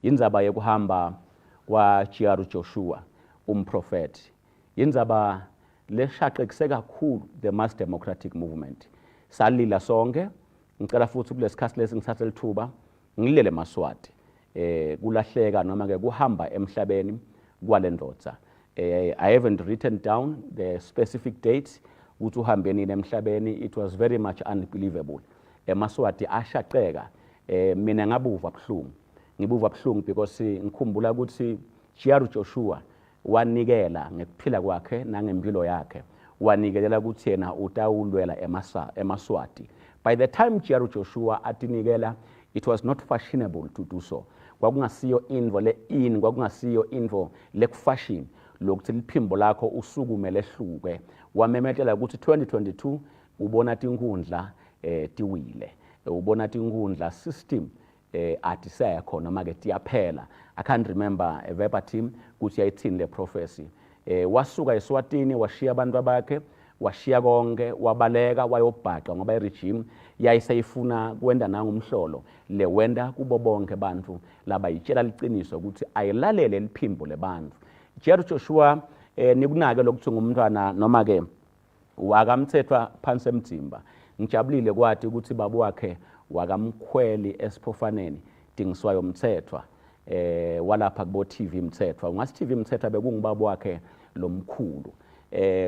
Indzaba yekuhamba kwa-G.R. Joshua umprofethi, indzaba leshaqekise kakhulu the mass democratic movement. Salila sonke. Ngicela futhi kulesikhathi lesi ngithathe lithuba ngilele Maswati kulahleka noma ke kuhamba emhlabeni kwalendvodza. I haven't written down the specific date ukuthi uhambe nini emhlabeni. It was very much unbelievable. EmaSwati ashaqeka. Mina ngabuva buhlungu, ngibuva buhlungu because ngikhumbula ukuthi G.R. Joshua wanikela ngekuphila kwakhe nangempilo yakhe, wanikelela ukuthi yena utawulwela emaSwati. By the time G.R. Joshua atinikela, it was not fashionable to do so. Kwakungasiyo intfo le in, kwakungasiyo intfo lekufashion lokuthi liphimbo lakho usukume lehluke. Wamemetela ukuthi 2022 ubona tinkundla tiwile, ubona tinkundla system atisekho noma ke tiyaphela. I can't remember verbatim ukuthi yayithini le prophecy. Wasuka eSwatini, washiya abantu bakhe, washiya konke, wabaleka wayobhaca ngoba iregime yayiseyifuna kwenda nangumhlolo le wenda kubo bonke bantu labayitshela liciniso ukuthi ayilalele liphimbo lebantu. Jerry Joshua, nikunake lokuthi ngumntwana noma ke wakaMthethwa phansi emdzimba. Ngijabulile kwathi ukuthi baba wakhe wakamkhweli esiphofaneni Dingiswayo Mthethwa, walapha kubo TV Mthethwa. Ungasi TV Mthethwa bekungubaba wakhe lomkhulu.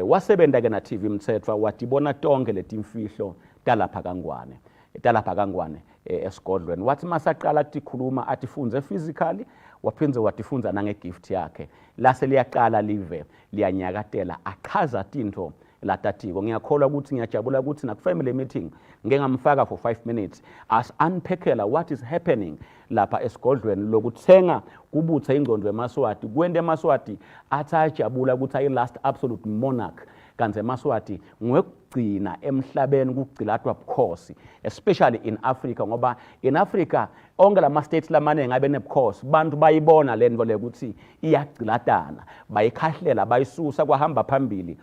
Wasebenta ke na TV Mthethwa, watibona tonke letimfihlo talapha kaNgwane, talapha kaNgwane esigodlweni. Wathi masaqala ukukhuluma atifunze physically, waphindze watifunza nangegift yakhe, lase liyaqala live liyanyakatela, achaza tintfo latatiko. Ngiyakholwa ukuthi ngiyajabula ukuthi naku-family meeting ngike ngamfaka for 5 minutes as unpackela what is happening lapha esigodlweni, lokuthenga kubutha ingcondo emaSwati, kwenta emaSwati athi ayajabula ukuthi ayi-last absolute monarch, kanti emaSwati ngwekugcina emhlabeni kugcilatwa bukhosi, especially in Africa, ngoba in Africa onke lama states lamaningi abe nebukhosi, bantu bayibona le nto le ukuthi iyagcilatana, bayikhahlela, bayisusa, kwahamba phambili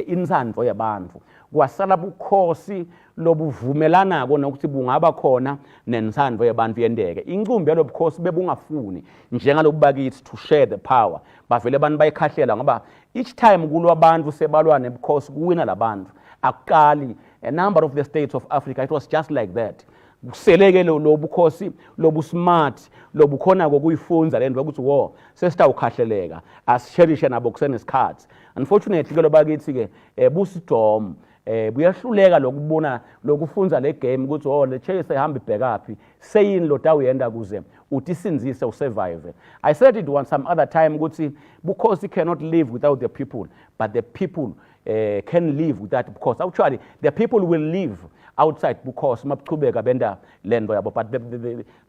intsandvo yabantu, kwasala bukhosi lobuvumelanako nokuthi bungaba khona nentsandvo yabantu yenteke. Incumbi yalobukhosi bebungafuni njengalobu bakithi to share the power, bavele abantu bayikhahlela, ngoba each time kulwa abantu sebalwa nebukhosi, kuwina labantu. Akuqali, a number of the states of Africa it was just like that. Kuseleke lo bukhosi lobu smart lobukhona kokuyifunza lento ukuthi wo sesitawukhahleleka, asisherishe nabo kusenesikhathi. Unfortunately ke lobakithi ke busidom buyahluleka lokubona lokufunza le game ukuthi oh, le chase ihamba ibhekaphi, seyini lo tawuyenda kuze utisinzise usurvive. I said it once some other time ukuthi bukhosi cannot live without the people, but the people can live without bukhosi. Actually, the people will live outside bukhosi mabuchubeka benda lento yabo, but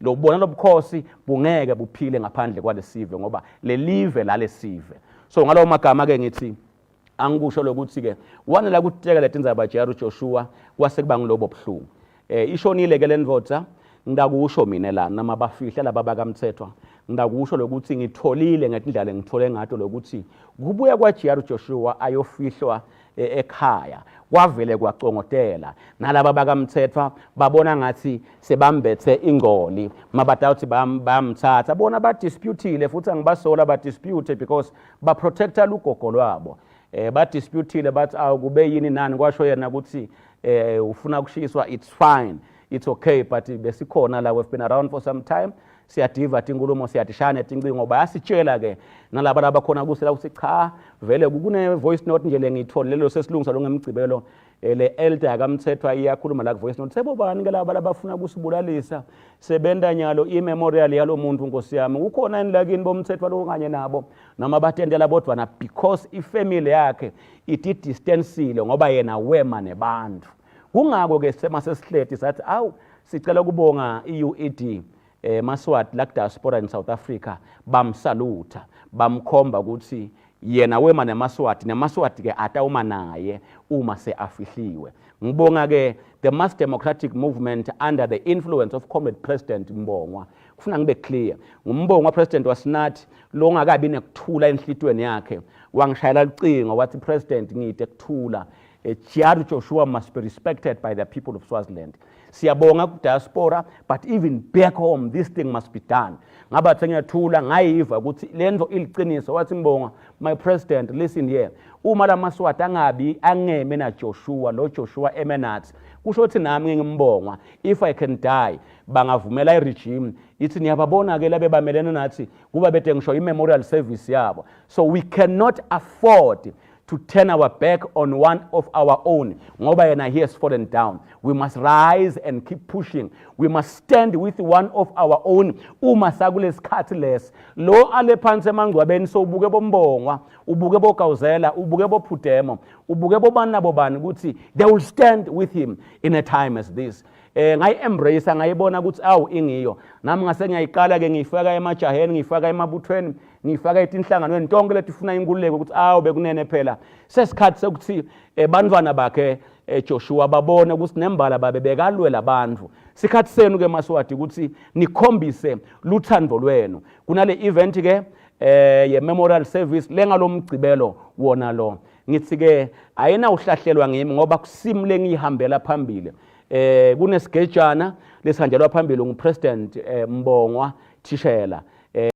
lobona lobukhosi bungeke buphile ngaphandle kwalesive, ngoba lelive lalesive. So ngalawo magama ke ngithi angikusho lokuthi ke wanela kuteka letindzaba Jerry Joshua kwase kuba ngilobo buhlungu. Ishonile ke lendvodza. Ngidakusho mina la nama bafihla laba bakaMthethwa, ngidakusho lokuthi ngitholile ngetindlela engithole ngato lokuthi kubuya kwa Jerry Joshua ayofihlwa ekhaya kwavele kwacongotela nalaba bakaMthethwa, babona ngathi sebambethe ingcoli mabadawuthi bayamthatha. Bona badisputile futhi angibasola, badispute because baprotecta lugogo lwabo. Badisputile bathi awukube yini nani, kwasho yena ukuthi ufuna kushiswa, it's fine, it's okay, but besikhona la, we've been around for some time, siyadiva tinkulumo, siyadishana tincingo, bayasitshela ke nalaba labakhona kusela ukuthi cha, vele kune voice note nje lengiyitholile lelo sesilungisa lo ngemgcibelo. Le elder yakaMthethwa iyakhuluma la ku voice note, sebobani ke laba labafuna kusibulalisa, sebenta nyalo i-memorial yalo muntu? Nkosi yami, kukhona yini lakini bomthethwa lo kanye nabo noma batendela bodvwana? Because ifamily yakhe iti-distancile ngoba yena wema nebantu. Kungako ke sema sesihleti sathi awu, sicela ukubonga i-UED Maswati la diaspora in South Africa, bamsalutha, bamkhomba ukuthi yena wema nemaSwati, nemaSwati ke atawuma naye uma seafihliwe. Ngibonga ke the mass democratic movement under the influence of Comrade President Mbongwa. Kufuna ngibe clear, nguMbongwa president wasinathi lo ngakabi nekuthula enhlitweni yakhe, wangishayela lucingo wathi, "President, ngide kuthula. G.R. Joshua must be respected by the people of Swaziland." Siyabonga ku diaspora, but even back home this thing must be done. Ngaba sengiyathula, ngayiva ukuthi lento iliciniso. Wathi Mbongwa, "My president, listen here, uma lamaswati angabi angeme na Joshua, lo Joshua emenathi, kusho ukuthi nami ngimbongwa, if I can die, bangavumela i-regime ithi niyababona ke labe bamelene nathi, kuba bede ngisho i-memorial service yabo. So we cannot afford to turn our back on one of our own ngoba yena he has fallen down. We must rise and keep pushing. We must stand with one of our own uma sakulesikhathi lesi lo ale phansi emangcwabeni. So ubuke bombongwa, ubuke bogawuzela, ubuke bophudemo, ubuke bobani nabo bani ukuthi they will stand with him in a time as this." Ngayi-embrace, ngayibona ukuthi awu, ingiyo. Nami ngase ngiyayiqala ke, ngiyifaka emajaheni, ngiyifaka emabuthweni, ngiyifaka etinhlanganweni tonke letifuna inkululeko, ukuthi awu, bekunene phela sesikhathi sekuthi bantwana bakhe Joshua babone ukuthi nembala babe bekalwela abantu. Sikhathi senu ke Maswati ukuthi nikhombise luthando lwenu kunale event ke ye memorial service lengalomgcibelo wona lo. Ngithi ke ayinawuhlahlelwa ngimi ngoba kusimi lengihambela phambili. Kunesigejana lesihanjelwa phambili ngupresident Mbongwa Thishela.